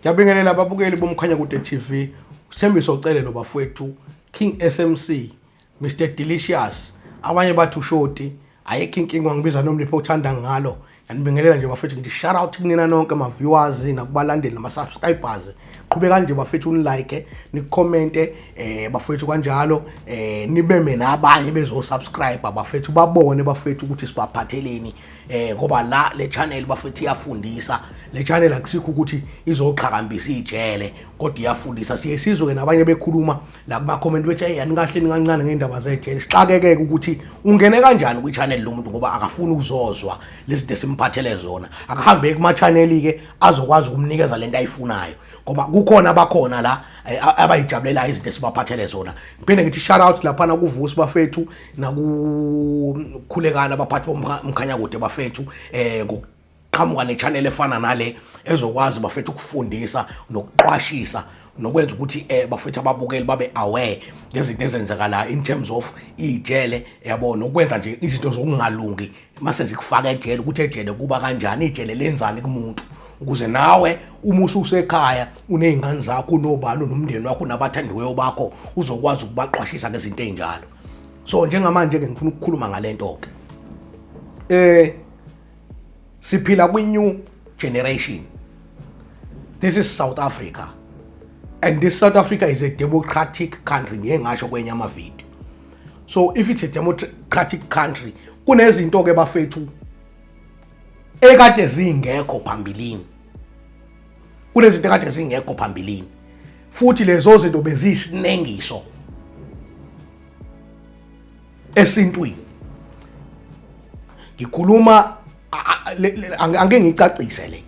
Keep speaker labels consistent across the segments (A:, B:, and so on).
A: Ngiyabingelela ababukeli boMkhanyakude TV. Sithembiso Cele lo bafowethu, King SMC, Mr Delicious. Abanye bathi ushoti, ayikho inkinga ngibiza noma lipho uthanda ngalo. Ngiyanibingelela nje bafethu, ngithi shout out kunina nonke ama viewers nakubalandeli nama subscribers. Qhubekani nje bafethu unilike, nikhomente bafethu kanjalo nibeme nabanye bezo subscribe bafethu babone bafethu ukuthi sibaphatheleni ngoba la le channel bafethu iyafundisa. Le channel akusikho ukuthi izoqhakambisa ijele kodwa iyafundisa. Siye sizwe ke nabanye bekhuluma la kuma comment bethi hey anikahle nikancane ngendaba zejele. Sixakekeke ukuthi ungene kanjani kwi channel lo muntu ngoba akafuni ukuzozwa lezi esimphathele zona. Akahambe kuma channel ke azokwazi ukumnikeza lento ayifunayo ngoba kukhona abakhona la abayijabulelayo izinto esibaphathele zona. Ngiphinde ngithi shout out laphana kuVusi bafethu nakukhulekana abaphathi boMkhanyakude bafethu ngokuqhamuka ne-channel efana nale ezokwazi bafethu ukufundisa nokuqwashisa nokwenza ukuthi bafethu ababukeli babe aware ngezinto ezenzakalayo in terms of ijele, yabo, nokwenza nje izinto zokungalungi mase zikufaka ejele, ukuthi ejele kuba kanjani, ijele lenzani kumuntu, ukuze nawe uma ususekhaya uney'ngane zakho, unobani, unomndeni wakho, unabathandiweyo bakho, uzokwazi ukubaqwashisa ngezinto ey'njalo. So njengamanje-ke ngifuna ukukhuluma ngale nto-ke. Siphila kwi-new generation. This is South Africa and this South Africa is a democratic country. Ngiye ngasho kwenye amavidiyo. So if it's a democratic country, kunezinto-ke bafethu ekade zingekho phambilini, kunezinto ekade zingekho phambilini futhi lezo zinto beziyisinengiso esintwini. Ngikhuluma angeke ngicacise le.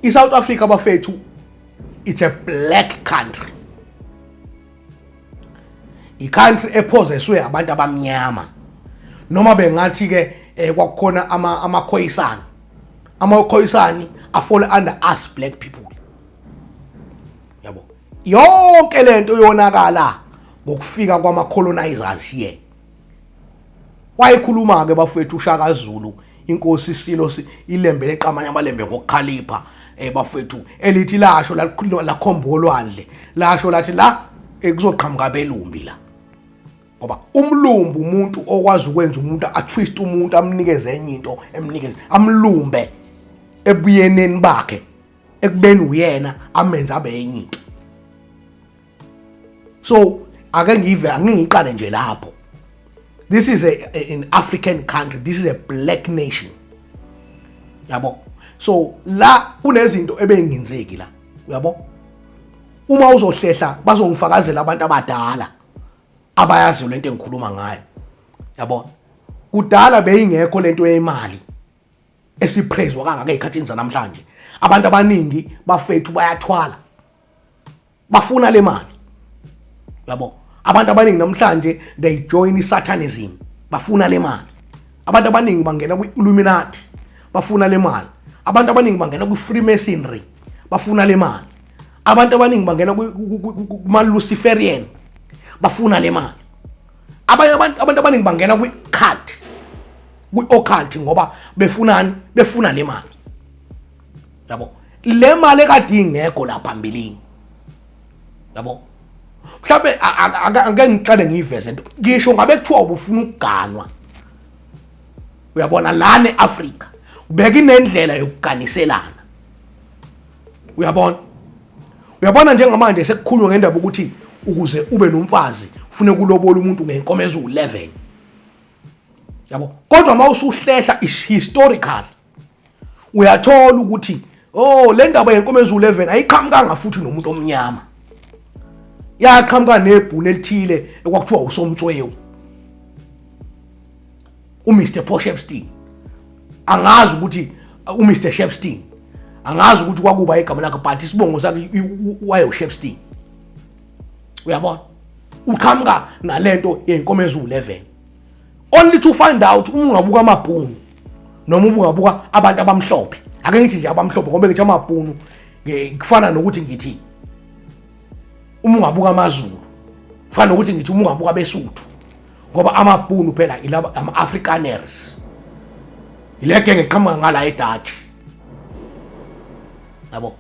A: iSouth Africa bafethu, it's a black country, i-country ephozeswe abantu abamnyama. Noma bengathi ke kwakukhona amaKhoyisani, amaKhoyisani a-fall under us black people, yabo. Yonke lento yonakala ngokufika kwama colonizers here. Wayekhuluma ke bafethu uShaka Zulu, inkosi isilo ilembe leqamanya amalembe ngokukhalipha bafethu, elithi lasho lakhomba olwandle, lasho lathi la kuzoqhamuka abelumbi la, ngoba umlumbi umuntu okwazi ukwenza umuntu atwist umuntu, amnikeze enye into, emnikeze, amlumbe ebuyeneni bakhe, ekubeni uyena, amenze abe enye into. So ake ngive, angike ngiqale nje lapho. This is an African country, this is a black nation, yabo. So la kunezinto ebengenzeki la, uyabo. Uma uzohlehla bazongifakazela abantu abadala abayaziyo lento engikhuluma ngayo, yabo. Kudala beyingekho lento yemali esipraiswa kangaka ezikhathini zanamhlanje. Abantu abaningi bafethu bayathwala, bafuna le mali, yabo. Abantu abaningi namhlanje they join satanism, bafuna le mali. Abantu abaningi bangena kwi-Illuminati, bafuna le mali. Abantu abaningi bangena kwi-Freemasonry, bafuna le mali. Abantu abaningi bangena kuma-Luciferian, bafuna le mali. Abanye abantu abaningi bangena kwi-cult, kwi-occult, ngoba befunani? Befuna le mali, yabo. Le mali ekade ingekho la phambilini, yabo. Mhlawumbe angeke ngiqale ngiyiveze into ngisho ngabe kuthiwa ubufuna ukuganwa, uyabona, lana eAfrika ubeka inendlela yokuganiselana, uyabona. Uyabona, njengamanje sekukhulunywa ngendaba ukuthi ukuze ube nomfazi ufune kulobola umuntu ngenkomo eziwu-11, yabo. Kodwa uma usuhlehla historical uyathola ukuthi oh, le ndaba yenkomo eziwu-11 ayiqhamukanga futhi nomuntu omnyama, yaqhamuka nebhunu elithile ekwakuthiwa uSomtswewu, uMr Paul Shepstone. Angazi ukuthi uMr Shepstone, angazi ukuthi kwakuba igama lakhe, but isibongo sakhe waye uShepstone, uyabona. Uqhamuka nalento yenkomo eziwu-11, only to find out uma ungabuka amabhunu noma ungabuka abantu abamhlophe, ake ngithi nje abamhlophe, ngoba ngithi amabhunu kufana nokuthi ngithi uma ungabuka amaZulu, kufana nokuthi ngithi uma ungabuka abeSuthu, ngoba amabhunu phela ilaba ama-Afrikaners, ile genge eqhamuka ngala eDutch, yabo.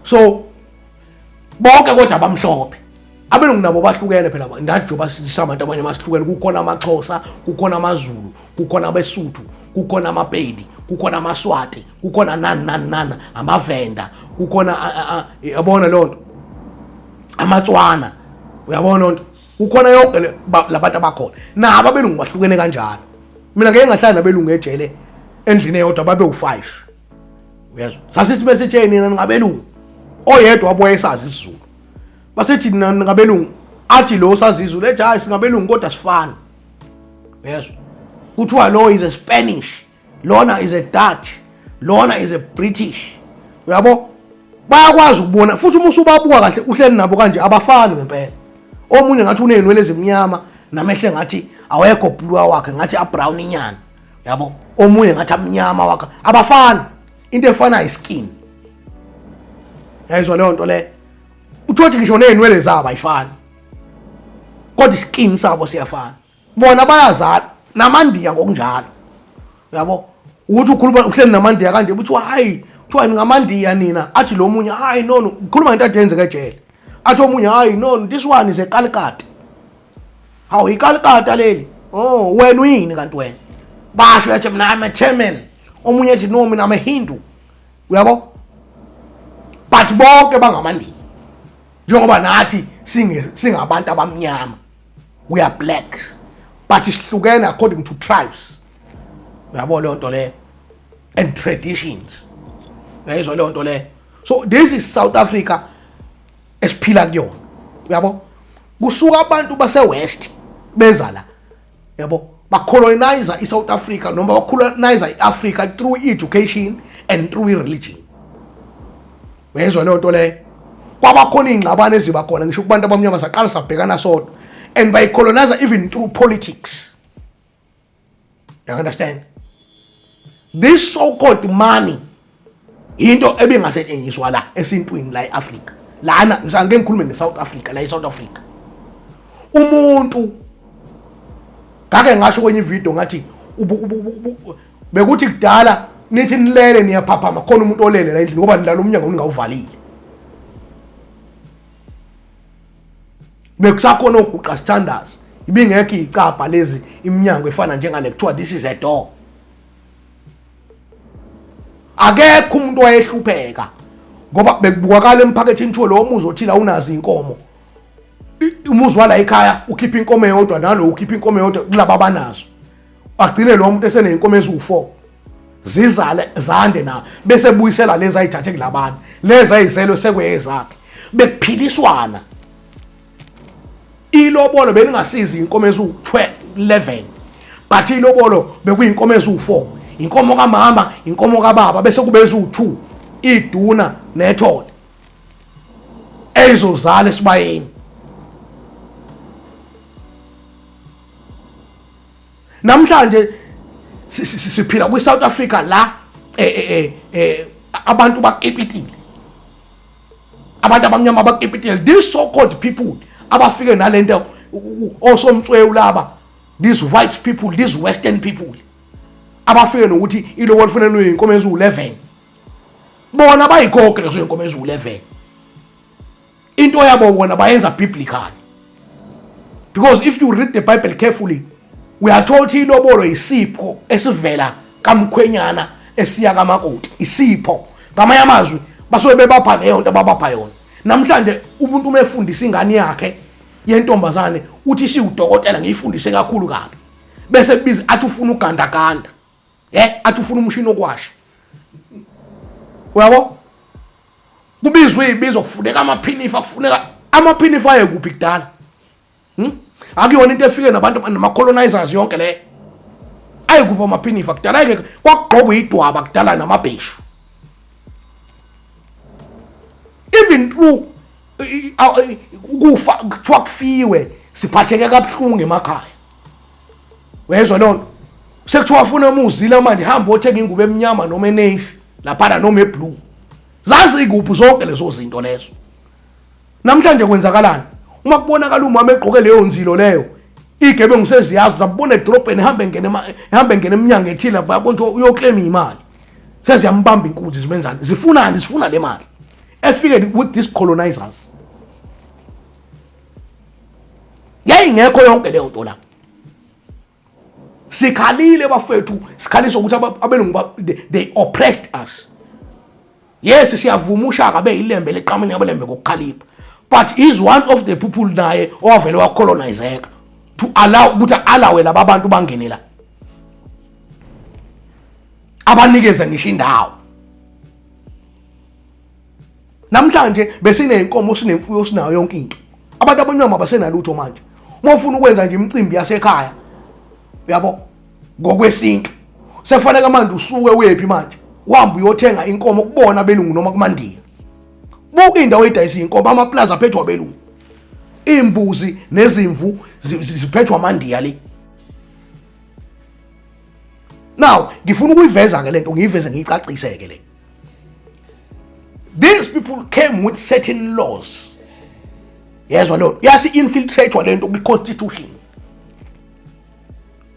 A: So bonke kodwa abamhlophe, abelungu nabo bahlukene phela, ndajoba sisabantu abanye masihlukene. Kukhona amaXhosa, kukhona amaZulu, kukhona abeSuthu, kukhona amaPedi, kukhona amaSwati, kukhona nani nani nani, amaVenda, kukhona, yabona leyo nto, amaTswana, uyabona nto, kukhona yonke labantu abakhona. Nabo abelungu bahlukene kanjalo. Mina ngeke ngahlala nabelungu ejele endlini eyodwa, babe u5, uyezwa? Sasithi besithi nina ningabelungu, oyedwa wabuye esazi isiZulu. Basethi nina ningabelungu, athi lo sazi isiZulu, ethi hayi, singabelungu kodwa sifana, uyezwa? Kuthiwa lo is a Spanish, lona is a Dutch, lona is a British, uyabo? Bayakwazi ukubona futhi uma usubabuka kahle, uhleli nabo kanje, abafani ngempela. Omunye ngathi uney'nwele ezimnyama namehlo ngathi awekho blue wakhe, ngathi abrown inyana, yabo? Omunye ngathi amnyama wakhe. Abafani, into efana iskin, yayizwa leyo nto le? Uthothi ngisho ney'nwele zabo ayifani, kodwa iskin sabo siyafana. Bona bayazala namandiya ngokunjalo, uyabo? Ukuthi ukhuluma uhleli namandiya kanje, kuthiwa hayi, kuthiwa ningamandiya nina. Athi lo munye, hayi no no, ukhuluma ngento adenzeka ejele. Athi omunye, hayi no, this one is a kalikati. Hawu, ikalikata leli. Oh, wena uyini kanti wena? Basho, yathi mina I'm a German. Omunye ethi no, mina I'm a Hindu, uyabo? But bonke bangamandiya, njengoba nathi singabantu abamnyama. We are blacks, but sihlukene according to tribes, uyabo leyo nto leyo, and traditions, uyayizwa leyo nto leyo? So this is South Africa esiphila kuyona, uyabo? Kusuka abantu base-West beza la, yabo, bacolonize i-South Africa noma bacolonize i-Africa through education and through religion, uyezwa leyo nto leyo? Kwabakhona iy'ngxabano eziba khona ngisho kubantu abamnyama, saqala sabhekana sodwa, and bayicolonize even through politics, you understand? This so called money, into ebingasetshenziswa la esintwini la e-Africa lana, ngeke ngikhulume nge-South Africa, la e-South Africa umuntu, ngake ngasho kwenye ivideo ngathi bekuthi kudala nithi nilele, niyaphaphama, khona umuntu olele la endlini ngoba nilala umnyango ningawuvalile. Bekusakhona oguqa sithandaza, ibingekho icabha lezi iminyango efana njengale kuthiwa this is a door. Akekho umuntu wayehlupheka ngoba bekubukakala emphakethini, kuthiwa lo muzi othile awunazo inkomo. Umuzi wala ekhaya ukhipha inkomo eyodwa, nalo ukhipha inkomo eyodwa kulaba abanazo, agcine lo muntu eseneyinkomo eziwu-4, zizale zande na, bese buyisela lezi ayithathe kulabantu, lezi ayizelwe sekuyezakhe. Bekuphiliswana. Ilobolo belingasizi inkomo eziwu-11, but ilobolo bekuyinkomo eziwu-4, inkomo kamama, inkomo kababa, bese kube eziwu-2, iduna nethole, eyizozala esibayeni. Namhlanje siphila kwi-South Africa la abantu bakipitile, abantu abamnyama bakipitile. These so called people abafike nalento, osomtswewu laba, these white people, these western people abafike nokuthi ilobolo kufanele inkomo eziwu-11, bona bayigoge lezo inkomo eziwu-11. Into yabo bona bayenza biblical, because if you read the Bible carefully, we are told ilobolo isipho esivela kamkhwenyana esiya kamakoti, isipho. Ngamanye amazwi basuke bebapha leyo nto ababapha yona. Namhlanje umuntu uma efundisa ingane yakhe yentombazane, uthi siwudokotela, ngiyifundise kakhulu kabi, bese kubiza athi ufuna ugandaganda, athi ufuna umshini okwasha, uyabo? Kubizwe ibizo, kufuneka amaphinifa, kufuneka amaphinifa. Aye kuphi kudala? Akuyona into efike nabantu nama-colonizers yonke le. Ayikuphi amaphinifa kudala? Ayike, kwakugqokwa idwaba kudala namabheshu. Even through ukufa, kuthiwa kufiwe, siphatheke kabuhlungu emakhaya, uyezwa leyo nto? Sekuthiwa funa umuzila manje, hamba othenga ingubo emnyama noma enavy laphana noma eblue. Zazikuphi zonke lezo zinto lezo? Namhlanje kwenzakalani? Uma kubonakala umama egqoke leyo nzilo leyo, igebengu seziyazi, zabona edolobheni ehambe ngene, ehambe ngene eminyango ethile, bayabona ukuthi uyoclaim imali, seziyambamba inkunzi. Zibenzani? Zifunani? Zifuna le mali. Efike with these colonizers. Yayingekho yonke leyo nto la. Sikhalile bafethu, sikhaliswa ukuthi abelungu they oppressed us. Yes, siyavuma uShaka beyilembe leqameni yabelembe ngokukhalipha. But he's one of the people naye owavele wacolonizeka to allow ukuthi alawe laba bantu bangene la. Abanikeze ngisho indawo. Namhlanje besineyinkomo sinemfuyo sinayo yonke into. Abantu abamnyama basenalutho manje. Uma ufuna ukwenza nje imicimbi yasekhaya uyabo ngokwesintu sefanele manje usuke uyephi manje uhambe uyothenga inkomo kubona abelungu noma kumandiya. Buka indawo edayisa inkomo amaplaza aphethwe abelungu. Imbuzi nezimvu ziphethwe amandiya le. Now ngifuna ukuyiveza ke lento ngiyiveze ngiyicacise ke le. These people came with certain laws. Yezwa loo nto. Yasi infiltrate lento kwi constitution.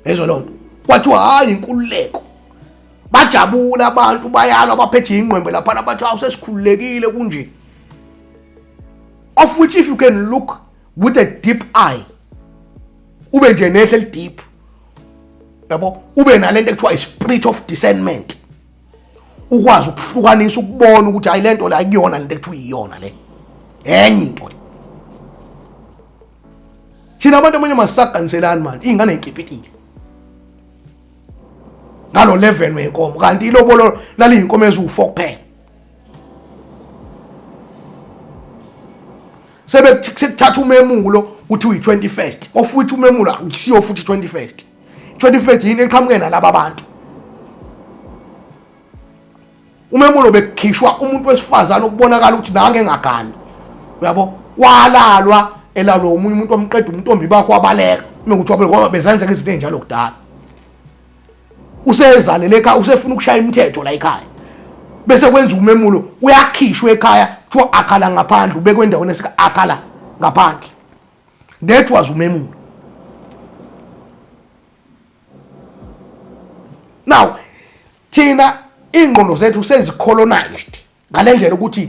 A: Yezwa loo nto. Kwathiwa hayi inkululeko. Bajabula abantu bayalwa baphethe ingqwembe lapha bathi awu sesikhululekile kunje. Of which if you can look with a deep eye ube nje nehle elideep yabo ube nalento ekuthiwa i-spirit of discernment ukwazi ukuhlukanisa ukubona ukuthi hayi lento la akuyona lento ekuthiwa iyona le enye into le. Thina abantu abanye masisaganiselani manje iy'ngane y'kipitile ngalo 11 wenkomo kanti ilobolo laliyinkomo eziwu-4 kuphela. Sebekuthatha umemulo kuthi uyi-21st of which umemulo akusiyo futhi 21st. 21st yini eqhamuke nalaba bantu. Umemulo bekukhishwa umuntu wesifazane okubonakala ukuthi nange engagani uyabo walalwa elalwa omunye umuntu wamqeda umntombi bakho wabaleka uma kuthi wabaleka ngoba bezenzeka izinto ezinjalo kudala. Usezalele ekhaya usefuna ukushaya imithetho la ekhaya bese kwenza umemulo uyakhishwa ekhaya kuthiwa akhala ngaphandle ubekwe endaweni esika akhala ngaphandle. That was umemulo. Now thina ingqondo zethu sezicolonized ngalendlela ukuthi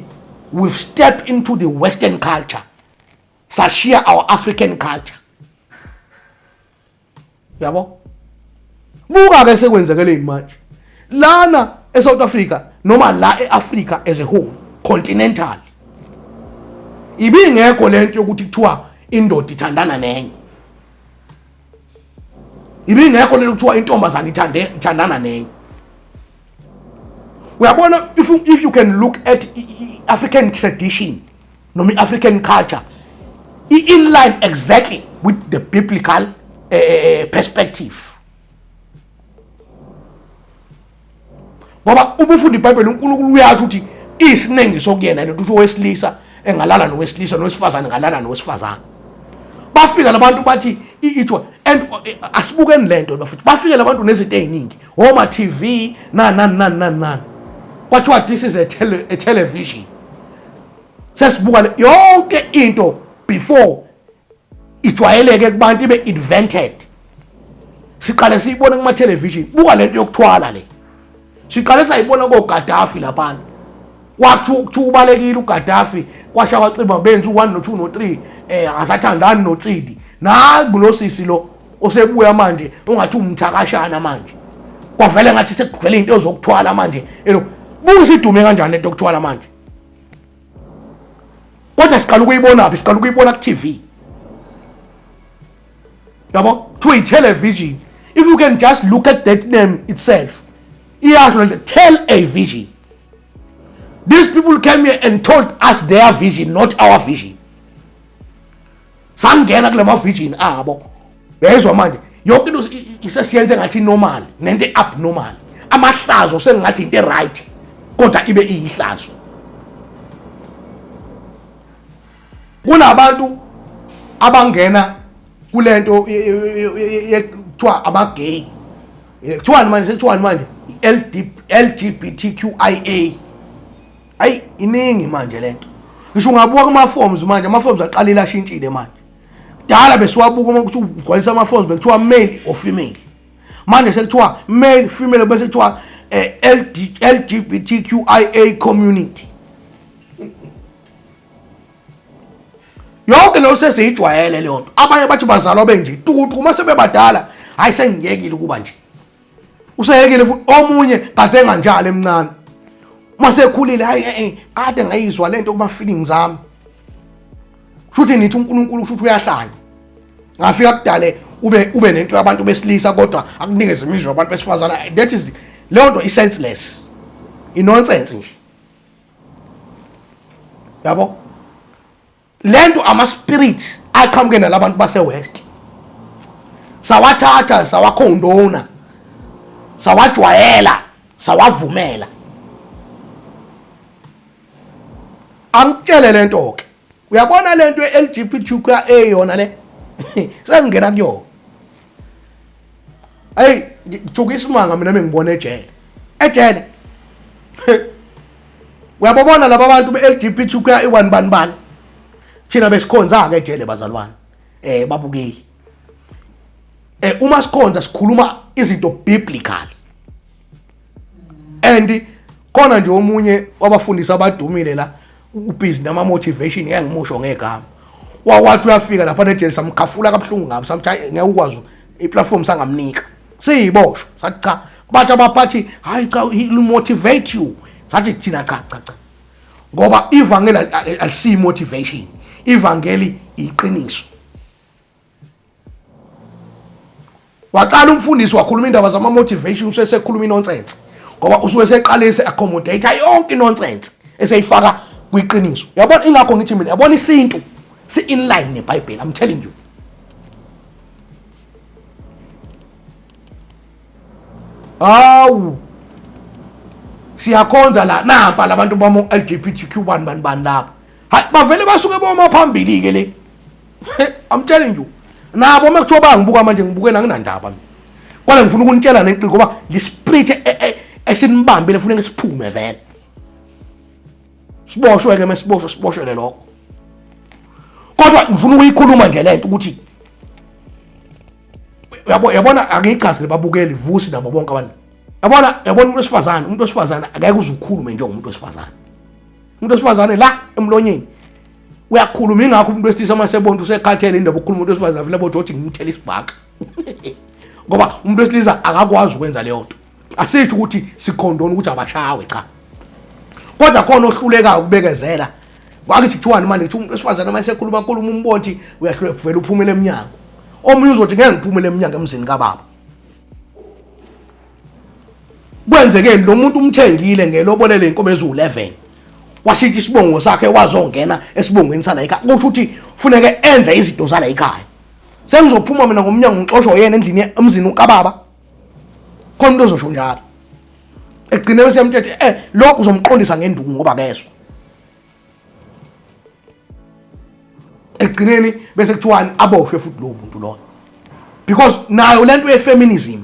A: we've stepped into the western culture sashiya our African culture. Yabo buka ke sekwenzekeleni manje lana eSouth Africa noma la eAfrica as a whole continental ibingekho lento yokuthi kuthiwa indoda ithandana nenye, ibingekho lento kuthiwa intombazana ithandana nenye. Uyabona if you can look at African tradition noma i-African culture i-in line exactly with the biblical perspective. Ngoba uma ufunda iBhayibheli uNkulunkulu uyathi ukuthi isiningi sokuyena lento ukuthi owesilisa engalala nowesilisa nowesifazane engalala nowesifazane. Bafika labantu bathi ithwa and asibukeni lento bafethu. Bafike labantu nezinto eziningi oma TV na na na na na. Kwathiwa this is a television. Sesibuka yonke into before ijwayeleke kubantu ibe invented. Siqale siyibone kuma television. Buka lento yokuthwala le. Siqale sayibona koGaddafi laphana. Wathi kuthiwa ubalekile uGaddafi kwasha kwacima benza u1 no2 no3 akasathandani noTsidi. Nangu lo sisi lo osebuya manje ungathi umthakashana manje. Kwavele ngathi sekugcwele into zokuthwala manje. Elo buka isidume kanjani lento yokuthwala manje. Kodwa siqala ukuyibona phi? Siqala ukuyibona ku TV. Yabo, kuthiwa i-television. If you can just look at that name itself, iyasho lento tell a vision. These people came here and told us their vision, not our vision. Sangena kule ma vision abo. Uyayizwa manje yonke into isesiyenze ngathi normal nento abnormal. Amahlazo sengathi into right kodwa ibe iyihlazo. Kunabantu abangena kulento kuthiwa ama-gay, kuthiwani manje, sekuthiwani manje LGBTQIA. Ayi iningi manje lento. Ngisho ungabuka kuma-forms manje, ama-forms aqalile ashintshile manje. Kudala besiwabuka uma kuthi ugcwalisa ama-forms bekuthiwa male or female. Manje sekuthiwa male, female, bese kuthiwa LGBTQIA community. Yonke leyo sesiyijwayele leyo nto. Abanye bathi bazalwa benje tukutuku, uma sebebadala hayi sengiyekile ukuba nje. Useyekile futhi omunye kade enganjalo emncane. Uma sekhulile hayi eh, eh kade ngayizwa lento kuma feelings ami. Shuthi nithi uNkulunkulu shuthi uyahlanya. Ngafika kudale ube nento yabantu besilisa kodwa akunikeze imizwa yabantu besifazana. That is leyo nto i senseless. I nonsense nje. Yabo? Lento ama spirits aqhamuke nalabantu base West. Sawathatha sawakhondona. Sawajwayela, sawavumela. Angitshele lento ke. Uyabona lento ye-LGBTQIA yona le? Sengingena kuyona. Hey, ngithuka isimanga mina mengibona ejele. Ejele. Uyababona laba bantu be-LGBTQIA 1 bani bani. Thina besikhonza ke ejele bazalwane. Eh babukeli. Eh uma sikhonza sikhuluma izinto biblical. And khona nje omunye wabafundisi abadumile la ubhizi nama motivation ngeke ngimusho ngegama. Wawathi uyafika lapha nejele samkhafula kabuhlungu ngabe samthi ngeke ukwazi iplatform sangamnika. Siyiboshwa sathi cha bathi abaphathi hayi cha he will motivate you. Sathi thina cha cha cha. Ngoba ivangeli alisiyi motivation. Ivangeli iqiniso. Waqala umfundisi wakhuluma indaba zama motivation usesekhuluma inonsense ngoba usuke seqalise accommodate yonke inonsense eseyifaka kwiqiniso. Yabona ingakho ngithi mina yabona isintu si in line neBhayibheli, I'm telling you. Hawu siyakhonza la nampa labantu bamo LGBTQ bani bani bani lapha. Hayi bavele basuke boma phambili ke le. I'm telling you. Nabo uma kuthiwa bangibuka manje ngibukela nginandaba mina. Kodwa ngifuna ukunitshela nenqi ngoba le spirit e, e, esinibambile kufuneka siphume vele. Siboshwe ke mesiboshwe siboshwele lokho. Kodwa ngifuna ukuyikhuluma nje lento ukuthi yabo yabona angiyichazele babukeli vusi nabo bonke abantu. Yabona yabona umuntu wesifazane umuntu wesifazane akeke uze ukhulume njengomuntu wesifazane. Umuntu wesifazane la emlonyeni uyakhuluma ingakho umuntu wesilisa uma sebona usekhathele indaba ukukhuluma umuntu wesifazane avele abothi othi ngimthele isibhaxa ngoba umuntu wesilisa akakwazi ukwenza leyo nto. Asisho ukuthi sikhondona ukuthi abashawe cha, kodwa khona ohlulekayo ukubekezela. Kwakithi kuthiwani manje kuthiwa umuntu wesifazane uma esekhuluma khuluma umbonthi uyahluleka kuvela uphumele emnyango. Omunye uzothi ngeke ngiphumele emnyango emzini kababa. Kwenzekeni lo muntu umthengile ngelobolele inkomo eziwu-11 washintsha isibongo sakhe wazongena esibongweni sala ekhaya, kusho ukuthi funeke enze izinto zala ekhaya. Sengizophuma mina ngomnyango ngixoshwe yena endlini emzini ukababa. Khona umuntu ozosho njalo ekugcine bese yamtshela eh lo uzomqondisa ngenduku ngoba kezwa. Ekugcineni bese kuthiwani aboshwe futhi lowo muntu loyo, because nayo lento ye-feminism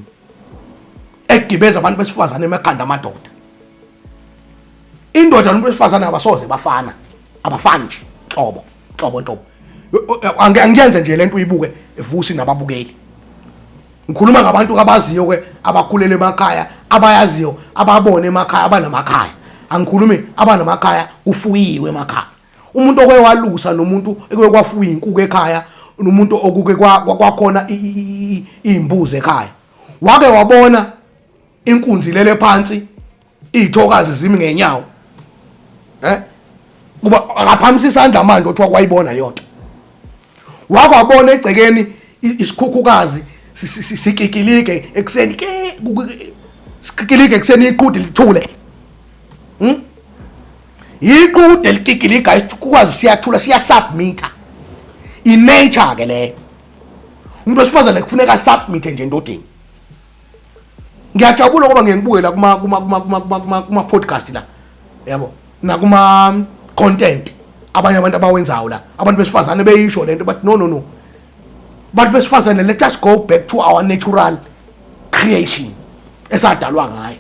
A: egibeza abantu besifazane emakhanda amadoda. Indoda nomuntu wesifazane abasoze bafana, abafani nje nhlobo nhlobo nhlobo. Angiyenze nje lento uyibuke evusi nababukeli. Ngikhuluma ngabantu abaziyo ke abakhulele emakhaya, abayaziyo, ababone emakhaya, abanamakhaya. Angikhulumi abanamakhaya kufuyiwe emakhaya. Umuntu oke walusa nomuntu ekuke kwafuya inkukhu ekhaya nomuntu okuke kwakhona iy'mbuzi ekhaya. Wake wabona inkunzi lele phansi iy'thokazi zimi ngenyawo. Eh? Kuba akaphamisa isandla manje othiwa kwayibona leyo nto. Wakwabona egcekeni isikhukhukazi sikikilike ekuseni ke sikikilike ekuseni iqhude lithule. Iqhude likikilika isikhukhukazi siyathula siyasubmita. I-nature ke leyo. Umuntu wesifazane kufuneka asubmit nje endodeni. Ngiyajabula ngoba ngiye ngibuke la kuma kuma kuma kuma kuma kuma kuma podcast la. Yabo. Nakuma content abanye abantu abawenzayo la. Abantu besifazane beyisho lento but no no no. Abantu besifazane let us go back to our natural creation esadalwa ngayo.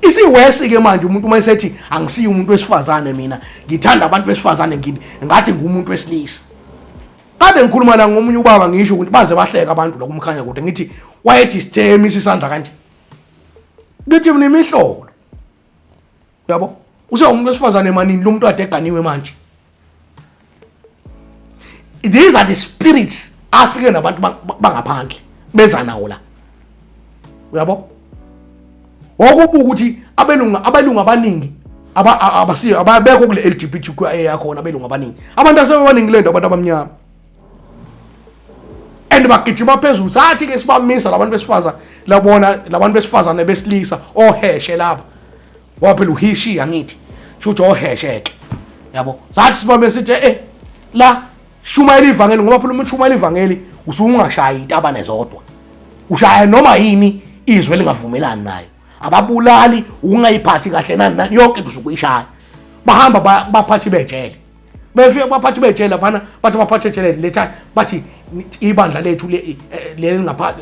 A: Isiwesi ke manje umuntu uma esethi angisiyi umuntu wesifazane mina ngithanda abantu besifazane ngini ngathi ngumuntu wesilisa. Kade ngikhuluma la ngomunye ubaba ngisho ukuthi baze bahleka abantu lokumkhanya kude ngithi wayethi sithemisa isandla kanje. Ngithi mina imihlolo. Yabo? Usewumuntu wesifazane manini lo muntu ade eganiwe manje. These are the spirits afike nabantu bangaphandle beza nawo la, uyabo. Wokubuka ukuthi abelungu abaningi abasiyo ababekho kule LGBTQIA yakhona. Abelungu abaningi, abantu asebebaningi le nto, abantu abamnyama, and bagijima phezulu. Sathi ke sibamisa labantu besifazane, labona labantu besifazane besilisa oheshe laba, ngoba phela uhishi angithi shuthi oheshe ke, yabo. Sathi sibambe sithi la shumayela ivangeli, ngoba phela uma ushumayela ivangeli usuke ungashayi itabane zodwa, ushaya noma yini izwe lingavumelani nayo, ababulali, ukungayiphathi kahle, nani nani, yonke into usuke uyishaya. Bahamba baphathi bejele, befika baphathi bejele laphana, bathi baphathi ejele letha, bathi ibandla lethu leli ngapha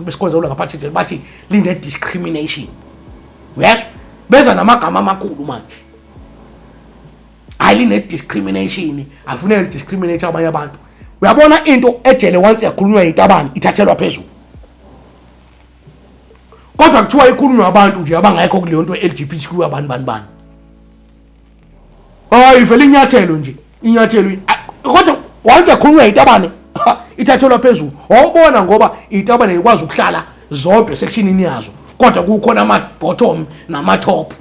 A: besikhonza ngaphathi ejele, bathi line discrimination. Uyezwa, beza namagama amakhulu manje, hayi line discrimination, afunele discriminate abanye abantu. Uyabona into ejele once yakhulunywa yitabani ithathelwa phezulu, kodwa kuthiwa ikhulunywa abantu nje abangekho kuleyo nto LGBTQ, abantu bani bani, hayi vele inyathelo nje inyathelo. Kodwa once yakhulunywa yitabane ithathelwa phezulu. Awubona ngoba itabane ikwazi ukuhlala zodwa esectionini yazo, kodwa kukhona ama-bottom nama-top,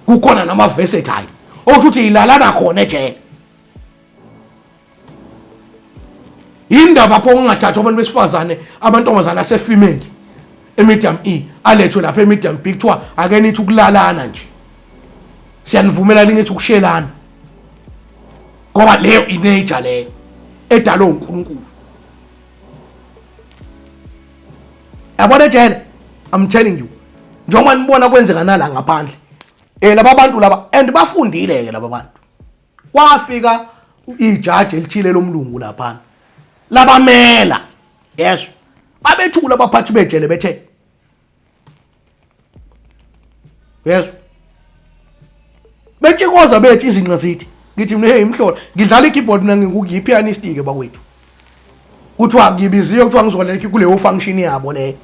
A: kukhona nama-versatile, okusho ukuthi ilalana khona ejele. Indaba pho ungathathwa abantu besifazane, amantombazane asefemale emedium E alethwe lapha emedium B, kuthiwa ake nithi ukulalana nje, siyanivumela ningithi ukushelana, ngoba leyo inature leyo edalwe uNkulunkulu. Yabona ejele, I'm telling you, njengoba nibona kwenzeka nala ngaphandle, laba bantu laba, and bafundile ke laba bantu. Kwafika ijaji elithile lomlungu laphana labamela, yes, babethula abaphathi bejele, bethe yes, betshikoza, bethi izinqa zithi, ngithi mina, hey imhlola, ngidlala i-keyboard mina, ngikuyipianist ke bakwethu. Kuthiwa ngibiziwe, kuthiwa ngizodlala kuleyo function yabo leyo.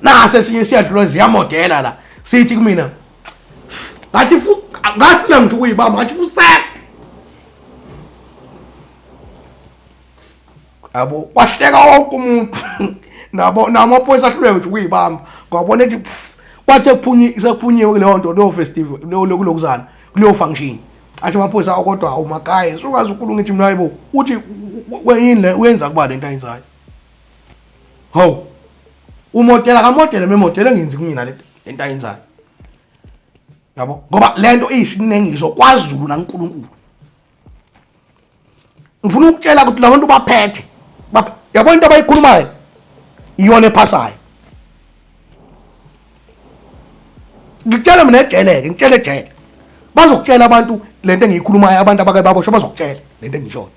A: Nase esinye siyadlula, ziyamodela la, sithi kumina, ngathi fu ngathi mina ngithi ukuyibamba, ngathi fusek, yabo. Kwahleka wonke umuntu, nabo namaphoyisa ahluleka nje ukuyibamba, ngwabona ethi kwathi sekuphunyiwe kuleyo nto, leyo festival, leyo kulokuzana, kuleyo function, athi amaphoyisa, kodwa umakaye sukaze ukhuluma. Ngithi mina, hayibo, uthi yini le uyenza kuba lento ayenzayo? Hawu, umodela kamodela memodela engenzi kumina lento ayenzayo, yabo, ngoba lento iyisinengiso kwaZulu naNkulunkulu. Ngifuna ukutshela ukuthi labantu baphethe, yabo, into abayikhulumayo iyona ephasayo. Ngikutshela mina ejele-ke, ngitshele ejele bazokutshela abantu lento engiyikhulumayo, abantu abake baboshwa bazokutshela lento engishoyo.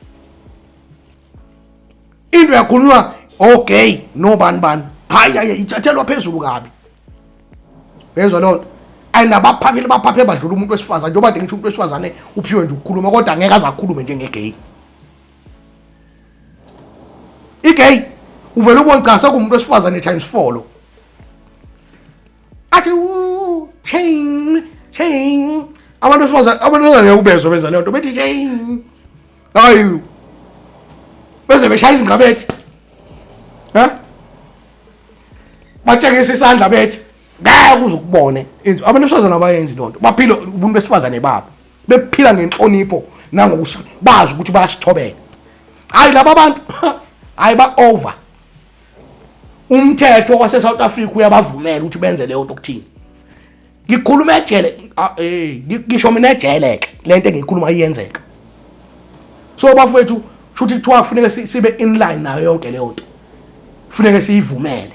A: Into yakhulunywa okay nobani bani, hayi hayi, ithathelwa phezulu kabi, yezwa leyo nto. And abaphakile baphaphe badlula umuntu wesifazane, njengoba nje ngisho umuntu wesifazane uphiwe nje ukukhuluma, kodwa angeke aze akhulume njengegay. Igay uvele ubone cha sekuwumuntu wesifazane times 4 lo, athi chain chain. Abantu besifazane ngeke ubezwe benza leyo nto, bethi chain, hayi, bese beshaya izinqa, bethi ha, batshengisa isandla, bethi ngeke uze ukubone. Abantu besifazane abayenzi loo nto, baphila ubuntu besifazane babo, bephila ngenhlonipho nangokuthi bazi ukuthi bayasithobela. Hayi laba bantu, hayi, ba-over umthetho wase-South Africa uyabavumela ukuthi benze leyo nto. Kuthini ngikhuluma ejele, ngisho mina ejele-ke le nto engiyikhuluma iyenzeka. So bafowethu, shuthi kuthiwa kufuneka sibe in line nayo yonke leyo nto, kufuneka siyivumele.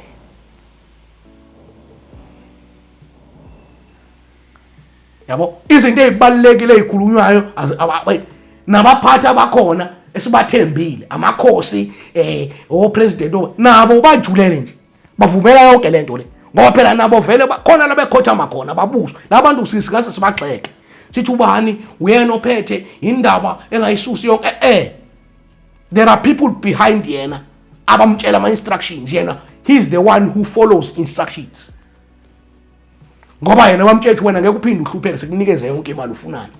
A: Yabo, izinto ezibalulekile ezikhulunywayo, nabaphathi abakhona esibathembile, amakhosi, opresident, nabo bajulele nje, bavumela yonke lento le, ngoba phela nabo vele khona la bekhothama khona babuzwa labantu. Singase sibagxeke sithi ubani uyena ophethe indaba engayisusi yonke. There are people behind yena abamtshela ama instructions. Yena, he's the one who follows instructions, ngoba yena bamtshela ukuthi wena ngeke uphinde uhlupheke, sekunikeze yonke imali ufunani.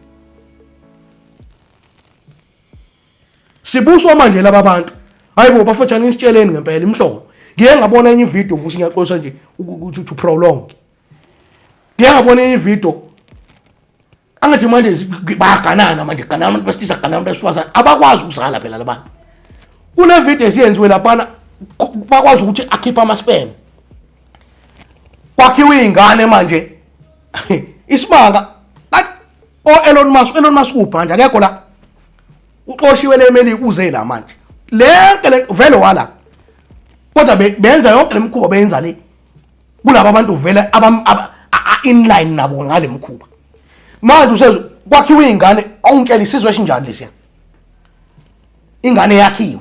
A: Sibuswa manje laba bantu. Hayibo bafethu, anisitsheleni ngempela imhlolo. Ngiye ngabona enye ivideo futhi, ngiyaxolisa nje ukuthi to prolong. Ngiye ngabona enye ivideo angathi manje bayaganana manje, ganana abantu besilisa, ganana abantu besifazane, abakwazi ukuzala phela labantu. Kune video esiyenziwe laphana, bakwazi ukuthi akhiphe ama-sperm, kwakhiwe iy'ngane manje. Isimanga o-Elon Musk, Elon Musk uphi manje? Akekho la, uxoshiwe le Melika, uze la manje. Lenke le vele wala, kodwa benza yonke lemikhuba, benza le kulaba bantu vele aba inline nabo ngale mkhuba. Manje usezwe kwakhiwe ingane, awungitshela isizwe esinjani lesiya? Ingane yakhiwe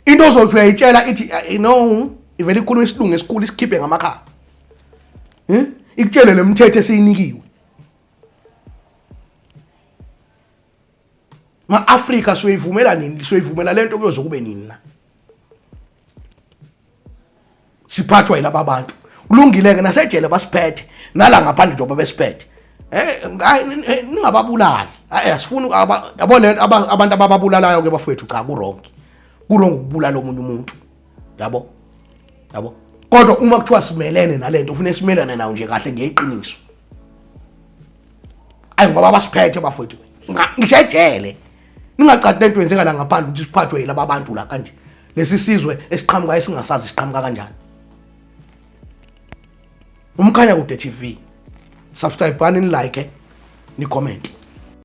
A: into ozothi uyayitshela ithi no, ivele ikhuluma isilungu esikhulu, isikhiphe ngamakhala, ikutshele lemithetho esiyinikiwe. Ma-Afrika, siyoyivumela nini? Siyoyivumela lento kuyoze kube nini na? Siphathwa yilaba bantu. Kulungile-ke, nasejele basiphethe, nala ngaphandle njengoba besiphethe. Ningababulali. Hayi, asifuni yabo le abantu abababulalayo ke bafowethu. Cha, ku-wrong, ku-wrong ukubulala omunye umuntu, yabo, yabo. Kodwa uma kuthiwa simelene nalento, ufune simelane nayo nje kahle ngeqiniso. Ayi, ngoba basiphethe bafowethu, ngisho ejele. Ningacati lento yenzeka la ngaphandle ukuthi siphathwe yilaba bantu la kanje. Lesi sizwe esiqhamuka esingasazi siqhamuka kanjani. Umkhanya Kude TV, subscribe, ni like, ni comment.